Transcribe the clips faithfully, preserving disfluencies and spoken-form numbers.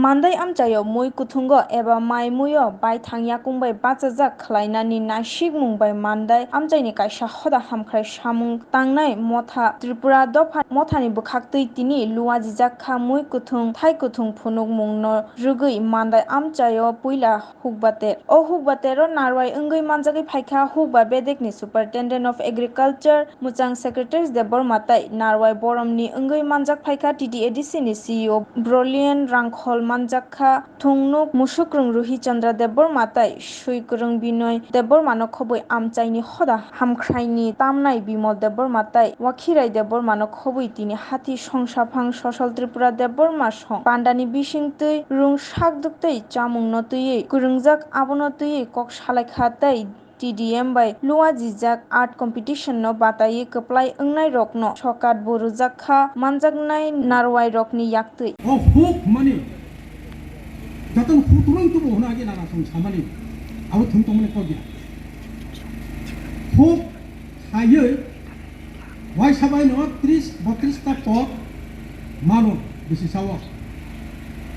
Mandai amchaio mui kuthungo eba mai muio baithang yakung bai bachajak khlainani naisikmung bai Mandai amchaini kaisa hoda hamkhrai samung tangnai motha Tripura dopha mothani bwkhaktwi tini luajijak kha mui kuthung thai kuthung phunukmungno rwgwi Mandai amchaio puila hukbater. O hukbatero narwai wngwi manjagwi phaikha hukba bedekni Superintendent of Agriculture Muchang Secretary Debbarma tai narwai boromni wngwi manjak phaikha T T A D C ni C E O Brilliant Rangkhol manjak kha thungnuk musukrwng Ruhi Chandra Debbarma tai swikwrwng Binoy Debbarmano khobwi amchaini hoda hamkhraini tamnai Bimal Debbarma tai Wakhirai Debbarmano khobwi tini hati songsaphang Social Tripura Debbarma song pandani bisingtwi rung sakduktwi chamungno twiwi kwrwngjak abono twiwi kok salaikha tei T D M bai luajijak art competition no bataiwi kwplai wngnairokno sokat bo rwjak kha manjaknai narwai rokni yaktwi. O huk mani jotono hutrung tubu hwna agi nana song samani abo thung tongmani kok ya. Huk haywi waisa bai no tris botris ta kok mano bisi sao.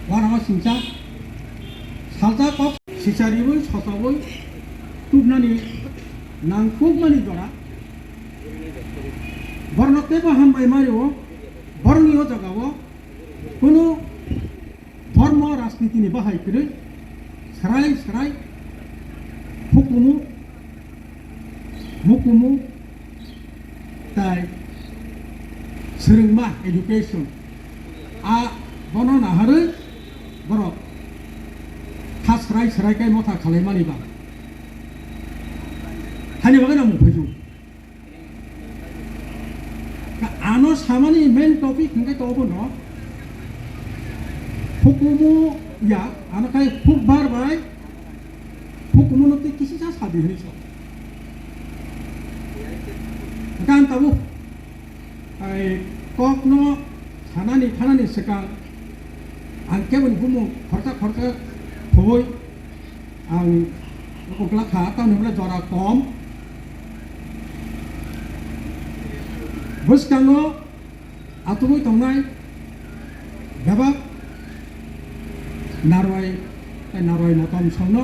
Wanama singsa salsa kok sisa riwi sosawi tubnani nangkukmani jora. Borno teibo hambai mario, boroni o jagao kunu dhormo rajniti ni bahai kwrwi srai srai hukumu, mukumu tai swrwngma education a bono naharwi borok kha srai srai kai motha khalaimani ba hani bagwi nang muphaisu. Ano samani main topic hingke to obo no. Hukumu ya, ano kai hukbar bai hukumu no tei kisi sa sadi hini so. Kan tabu ai kok no sanani thanani sekang ang keboni bumung khorcha khorcha thoi. Ang ukla kha, tamni hwnle jora kom. Bwskango atugwi tongnai bebak narwai tei narwai motom songno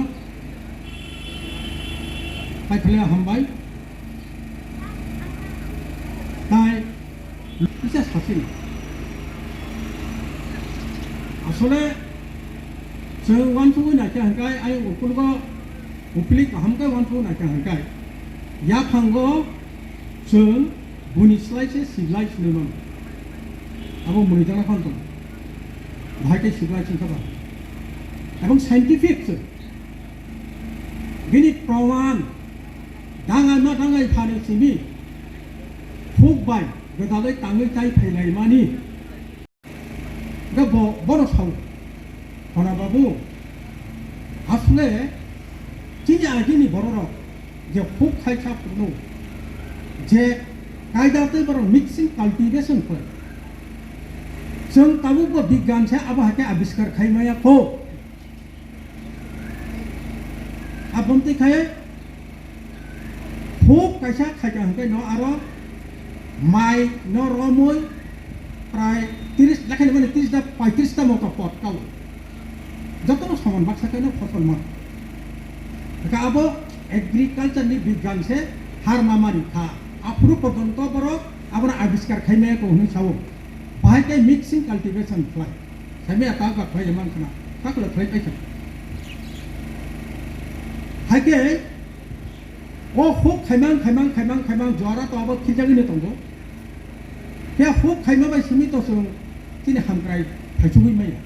paithakle hambai. Tai kisa sasi. Asole chwng wansugwi naikha hwnkhe ayang ukulgo upilik kaham khe wansugwi naikha hwnkhe yaphango chwng buni slai se siblai sinwi mano. Abo mwnwi jana phan tong. Bahai khe siblai singkha ba. Ebong scientific se. Bini proman dangai ma dangai phani simi huk bai gwdalwi tangwi tai phailaimani. Hwnkhe bo, bono sao, Hona babu, asle chini agini bororok je huk khai kha phuru, je kaida tei borok mixing cultivation khlai. Chwng tabukbo bigyan se abo hai khe abiskar khai maya kho. Aboni twi khai huk kaisa khaikha hwnkhe no aro mai no romwi prai tris, lekhani mani tris da paitris ta moto pot kao. Jotono soman baksa khe no phosol man. Hwnkhe abo agriculture ni bigyan se har ma mani kha. Aphuru porjonto borok abono abiskar khai maya kho hwnwi sao. Bahai khe mixing cultivation khlai. Saimaya ta ba khlai man khna, ta khlai khlai paikha. Hai khe o huk khaimang, khaimang, khaimang, khaimang jora to abo khiljagwi no tongo. Khe huk khaima bai simi to chwng chini hamkrai phaichugwi maya.